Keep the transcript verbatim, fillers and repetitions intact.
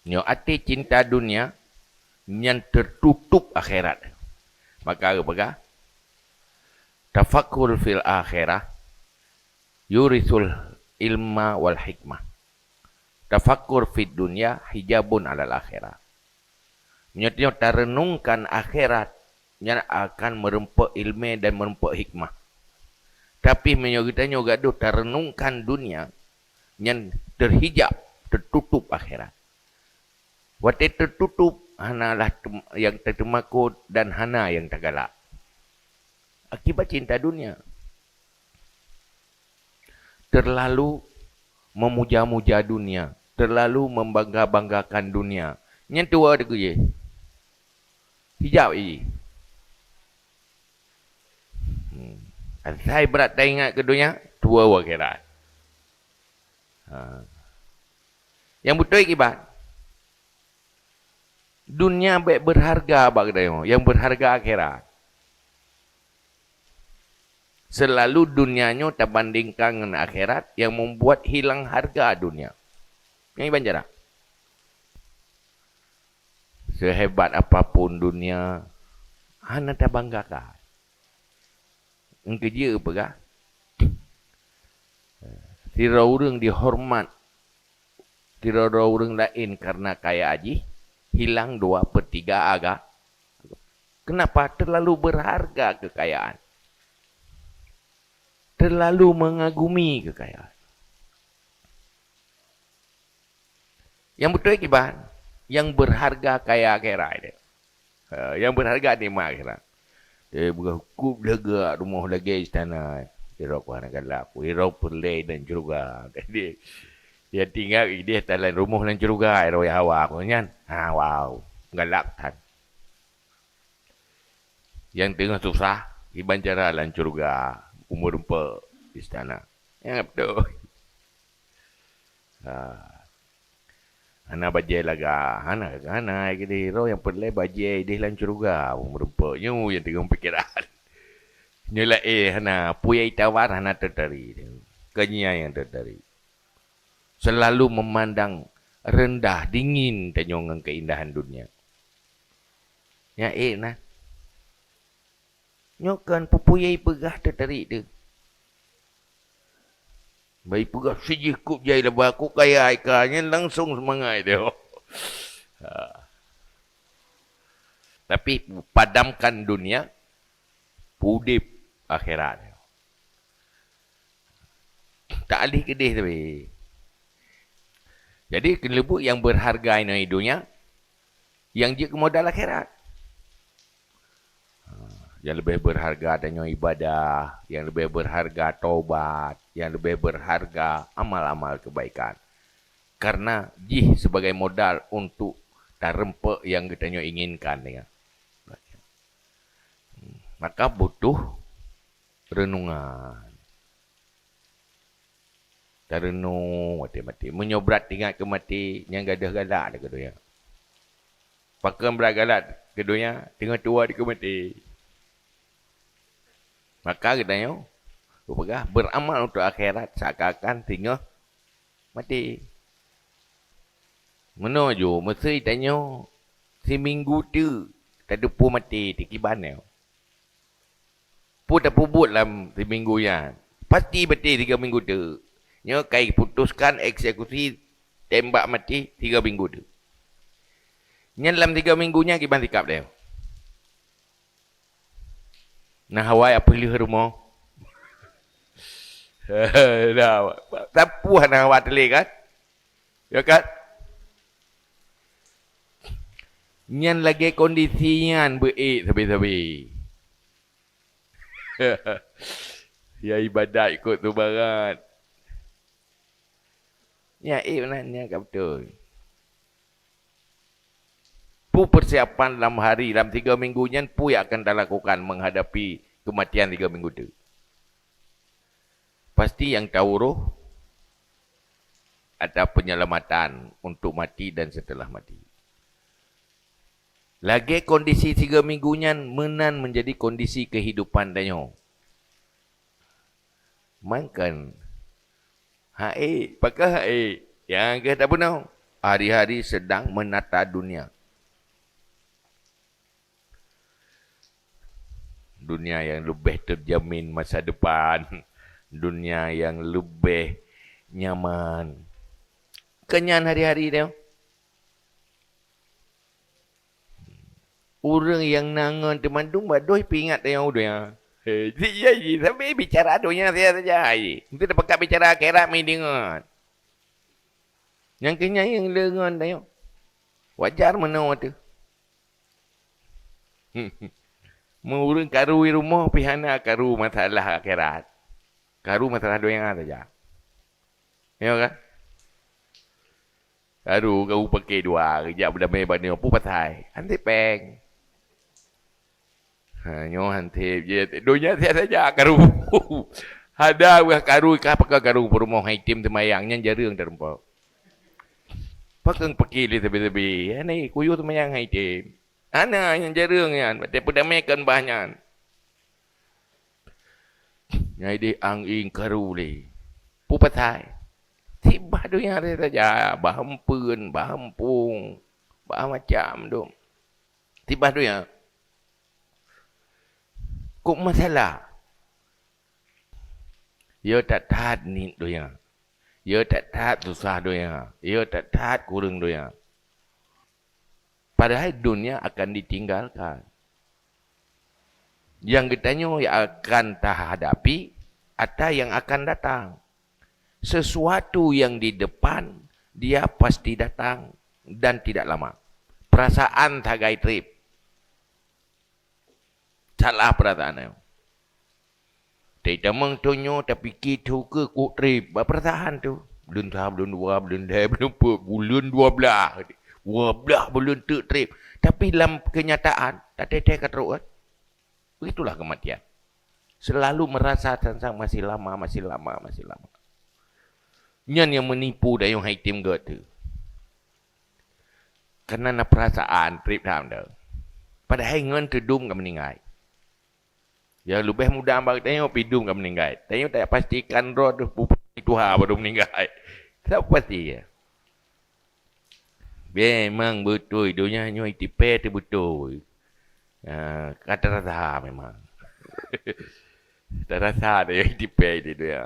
Nyoe até cinta dunia nyan teututup akhirat. Maka geupeugah, "Tafakkur fil akhirah yurisul ilma wal hikmah. Tafakkur fid dunya hijabun alal akhirah." Meunyoe tanyoe tareunungkan akhirat, nyan akan meureumpok ileumé dan meureumpok hikmah. Tapi meunyoe geutanyoe gadoh tareunungkan dunia, nyan teuhijab, teututup akhirat. Watée teututup, hanalah tem-, nyang tateumakot dan hana nyang tagalak. Akibat cinta dunia. Terlalu memuja-muja dunia, terlalu membangga-banggakan dunia. Nyan tuwoe teuk jih. Hijab jih. Hmm. Asai brat taingat keu dunia, tuwoe u akhirat. Ha. Nyang beutôi kiban. Dunia bék beurharga bak geutanyoe, nyang beurharga akhirat. Seulalu dunia nyoe tabandingkan ngon akhirat nyang membuat hilang harga dunia. Nyang iban jarak. Sehebat apapun dunia, hana tabanggakan. Nyang keujeuet peugah, sidroe ureuëng dihoreumat sidroe ureuëng laén kareuna kaya jih, hilang dua per tiga aga. Kenapa? Terlalu berharga kekayaan. Terlalu mengagumi kekayaan. Nyang beutôi kiban, nyang beurharga kaya akhirat. Ha, nyang beurharga nikmat akhirat. Dia bukan hukum lega, rumoh lagée istana. Sidroe hana galak, sidroe peureulée lam syeuruga. Jadi, nyang tinggai idéh dalam rumoh lam syeuruga, sidroe hawa nyan. Ha, wow. Galak that. Nyang teungoh susah, iban cara lam syeuruga, umur empat istana. Ya, betul. Ha. Hana bajée laga, hana, hana keudeh roh nyang peureulée bajée idéh lam syeuruga, umur empat nyoe nyang teungoh pikiran. Nyoe laén hana, peue nyang itawar hana teutari. Keunyan nyang teutari. Selalu memandang rendah, dingin tanyoe ngon keindahan dunia. Nyan ék na. Nyoe kan peue-peue nyang ipeugah teutarik teuh. Bah ipeugah sijih kup jai laba, kup kaya ika nyan langsung seumangat teuh. Ha. Tapi padamkan dunia, udeb akhirat. Tak alih keudeh tapi. Jadi, keuneuleubeut nyang beurharga inoe donya, nyang jeuet keu modal akhirat. Ha, nyang leubeh beurharga tanyoe ibadah, nyang leubeh beurharga tobat, nyang leubeh beurharga amal-amal keubaikan. Karena jih sebagai modal untuk tareumpok nyang geutanyoe inginkan, ingat. Maka butuh reunungan. Tareunong watée maté. Meunyoe brat teuingat keu maté, nyang gadôh galak di keu donya. Pakon brat galak keu donya, teungoh tuwoe di keu maté. Maka geutanyoe geupeugah, beuramal untuk akhirat seakan-akan teungoh maté. Meunoe ju, meusé tanyoe siminggu teuk tateupeue maté, teukiban nyoe. Peue tapeubuet lam siminggu nyan? Pasti maté tiga minggu teuk. Nyoe ka iputuskan eksekusi tembak maté tiga minggu teuk. Nyan lam tiga minggu nyan kiban sikap tanyoe. Na hawa jak peuleueh rumoh. Dah, sapeue hana hawa teulé kan? Ya kan? Nyan lagée kondisi nyan beu-ék sabe-sabe. Ya ibadat ikot sumbangan. Nyan ék meunan nyan ka beutôi. Peue persiapan lam hari, lam tiga minggu nyan, peue nyang akan talakukan menghadapi kematian tiga minggu tu? Pasti nyang tauroh ada penyelamatan untuk mati dan setelah mati. Lagée kondisi tiga minggu nyan meunan menjadi kondisi kehidupan tanyoe. Mangkon, hai, pakon hai, nyang keuh tabunoe. Hari-hari sedang menata dunia. Dunia yang lebih terjamin masa depan. Dunia yang lebih nyaman. Keunyan hari-hari dia. Ureuëng nyang na ngon teumandum bak doh peuingat nyang udeb. Hei, iya, iya, sampai bicara donya saya saja. Untuk dapat bicara akhirat mendingan. Nyang keunyan nyang le ngon tanyoe. Wajar meunoe teuh. Meu ureuëng karu i rumoh pih hana karu masalah akhirat. Karu masalah donya saja. Ya kan? Karu, karu pakai dua, kejak berdamai bak nyoe. Peue pasai? Anti peng. Ha, nyoe hansip je. Donya siat saja karu. Hada wah karu kah pakai karu peurumoh hai tem teumayang nyan jareueng tarumpok. Pakeng peki lé sabe-sabe. Hana kuyuh teumayang hai tem. Hana nyan jareueng nyan. Batai peudamaikan bah nyan. Nyai deh ang ing karu lé. Peue pasai? Sibah donya lé saja. Bah empeuen, bah empung, bah macam dum. Sibah donya. Kok masalah? Ya that-that niet donya. Ya that-that susah donya. Ya that-that kureueng donya. Padahai dunia akan ditinggalkan. Yang geutanyoe yang akan tahadapi atau yang akan datang. Sesuatu yang di depan, dia pasti datang dan tidak lama. Perasaan sagai trip. Salah perasaan nyoe. Teutamong tanyoe tapike teuh keu kok treb bak perasaan teuh. Buleuen sa, buleuen dua, buleuen lhèe, buleuen peuet, buleuen dua blaih. Dua blaih buleuen teuk treb. Tapi lam kenyataan, tateuh-teuh ka trok kan? Begitulah kematian. Selalu merasa tentang masih lama, masih lama, masih lama. Nyan nyang meunipu dayuh hai tem geuh teuh. Karena na perasaan treb tham dah. Padahai ngon teudum ka meuninggai. Ya leubeh muda bak tanyoe pidum ka meuninggai. Tanyoe tak pastikan droe tu pupuk tuha baru meuninggai. Siapa pasti ya? Memang beutôi donya nyoe tipe tu beutôi. Ha, ka terasa memang. Terasa dia tipe di dia.